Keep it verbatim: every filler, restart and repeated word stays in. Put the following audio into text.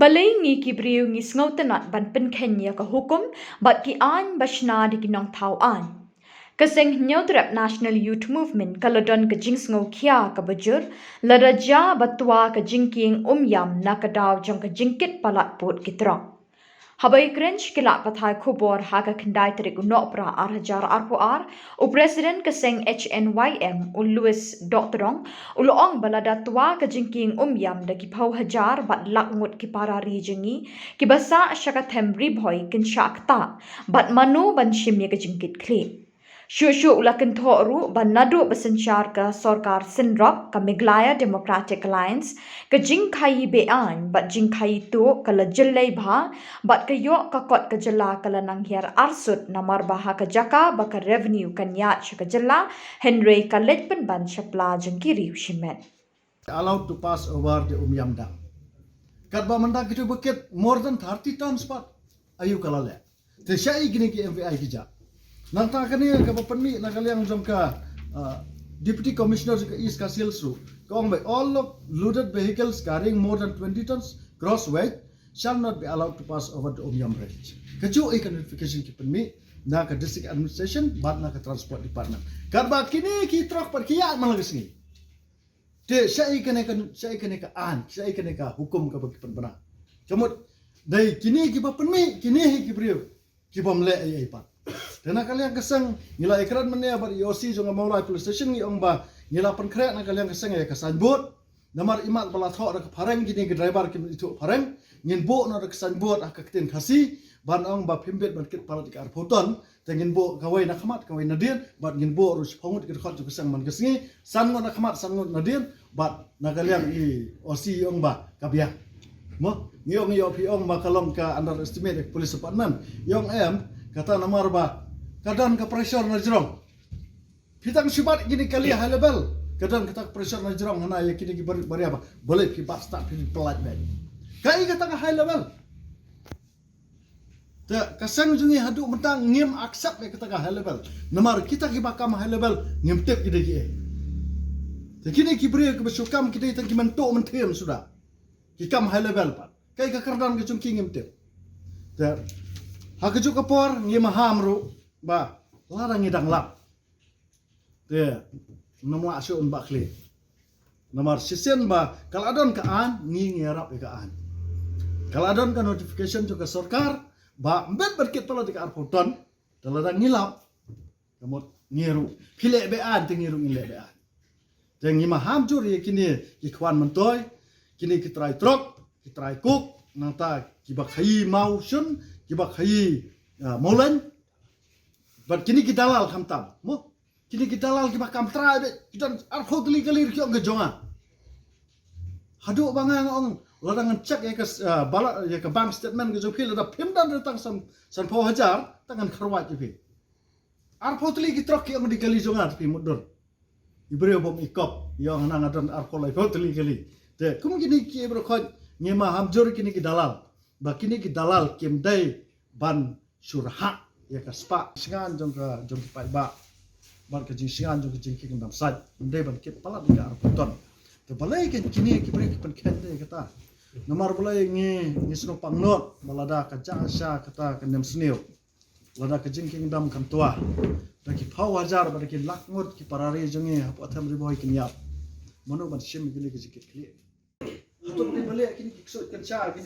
Balei ngi ki briew ngi sngewtynnat ban pynkheiñ ïa ka hukum bad ki aiñ ba shna da ki nongthaw aiñ? Ka seng Hynñiewtrep National Youth Movement ka la don ka jingsngewkhia kaba jur lada jia ba twa ka jingkieng umïam na ka daw jong ka jingkit palat pud ki trok. Haba ïakren sha ki lad pathai khubor ha ka khyndai tarik u Nohprah ar hajar arphew ar, u President ka seng H N Y M u Louis Dohtdong u la ong ba lada twa ka jingkieng umïam da ki phew hajar bad lak ngut ki para ri jong ngi kiba sah sha ka them Ri Bhoi kin shah ktah bad mano ban shim ïa ka jingkitkhlieh. Shuh shuh u la kynthoh ruh ba naduh ba synshar ka sorkar synrop ka Meghalaya Democratic Alliance, ka jingkhaii be-aiñ bad jingkhaii tuh ka la jyllei bha bad ka ïoh ka kot ka jylla ka la nang hiar arsut namar ba ha ka jaka ba ka revenue kan ïaid sha ka jylla, hynrei ka leit pynban sha pla jong ki riew shimet. Allowed to pass over the Umiam Dam. Katba mynta ki tu ba kit more than thirty tons pat. Aïu ka la leh. Te shaei kine ki M V I ki jah. Nangta kane kaba pynmih na ka liang jong ka, ah, Deputy Commissioner jong ka East Khasi Hills ruh ka ong ba all of loaded vehicles carrying more than twenty tons gross weight shall not be allowed to pass over the Umiam Bridge. Kajuh ïa ka notification ki pynmih na ka District Administration bad na ka Transport Department. Katba kine ki trok pat ki ïaid man la ka sngi. Te shaei kane ka, shaei kane ka aiñ, shaei kane ka hukum kaba ki pynbna. Ka mut dei kine kiba pynmih, kine hi ki briew ki bym leh ei ei pat. Te na ka liang ka seng ngi la ïakren mynne bad i O C jong ka Mawlai Police Station, ngi ong ba ngi la pynkhreh na ka liang ka seng ïa ka signboard. Namar imat ba la thoh da ka phareng, kine ki driver kim ithuh phareng, ngin buh noh da ka signboard ha ka ktien Khasi ban ong ba phim bit ban kit palat ïa ka arphew ton. Te ngin buh kawei na khmat, kawei na dien, bad ngin buh ruh shiphew ngut ki dkhot jong ka seng man ka sngi, san ngut na khmat, san ngut na dien, bad na ka liang i O C i ong ba ka biang. Mo, ngi ong ïoh phi ong ba ka long ka underestimate ïa ka police department. I ong em, kata namar ba ka don ka pressure na jrong. Phi tang shu bat kine kali high level, ka don kata ka pressure na jrong hana ïa kine ki bar-, baria ba balei phi bat start phi pynlait beit. Kaei kata ka high level. Te ka seng jong ngi haduh mynta ngim accept ïa kata ka high level. Namar kita kiba kam high level ngim tip ki dei kiei. Te kine ki briew kiba shu kam ki dei tang ki myntoi mynthem suda. Ki kam high level pat. Kaei ka kyrdan ka jong ki ngim tip. Te ha kajuh ka por ngi maham ruh ba lada ngi dang lap. Te ngam lah shuh ban bah khlieh. Namar shisien ba ka la don ka aiñ, ngi ngi ïarap ïa ka aiñ. Ka la don ka notification jong ka sorkar ba ym bit ban kit palat ïa ka arphew ton. Te lada ngi lap, ka mut ngi ruh phi leh be-aiñ, te ngi ruh ngi leh be-aiñ. Te ngi maham jur ïa kine ki khwan myntoi, kine ki trai trok, ki trai kuk, nangta kiba khaïi maw shun, kiba khaïi, ah, mawleiñ. Bad kine ki dalal khamtam, mo? Kine ki dalal kiba kam trai beit, ki don arphew tylli kali ruh ki ong ka jong nga. Haduh ba nga nga ong lada ngan check ïa ka, ah, bala, ïa ka bank statement ka jong phi, lada phim don ruh tang san, sanphew hajar, tang ngan kharwait ïa phi. Arphew tylli ki trok ki ong dei kali jong nga, te phi mutdur. I briew bym i kop, i ong hana nga don arphew laiphew tylli kali. Te kum kine ki briew khoit, ngi maham jur kine ki dalal. Ba kine ki dalal kim dei ban shu rhah ïa ka spah. Jingsngain jong ka, jong ki paidbah bad ka jingsngain jong ka jingkieng dam sait, ym dei ban kit palat ïa ka arphew ton. Te balei kine ki briew ki pynkheiñ ïa kata? Namar balei ngi, ngi sngewpang noh ba lada ka jia sha kata ka niam sniew, lada ka jingkieng dam kan twa, da ki phew hajar bad da ki lak ngut ki para ri jong ngi hapoh them Ri Bhoi kin ïap. Mano ban shim kine ki jingkitkhlieh? Hato dei balei kine ki ksuid kynsha, kine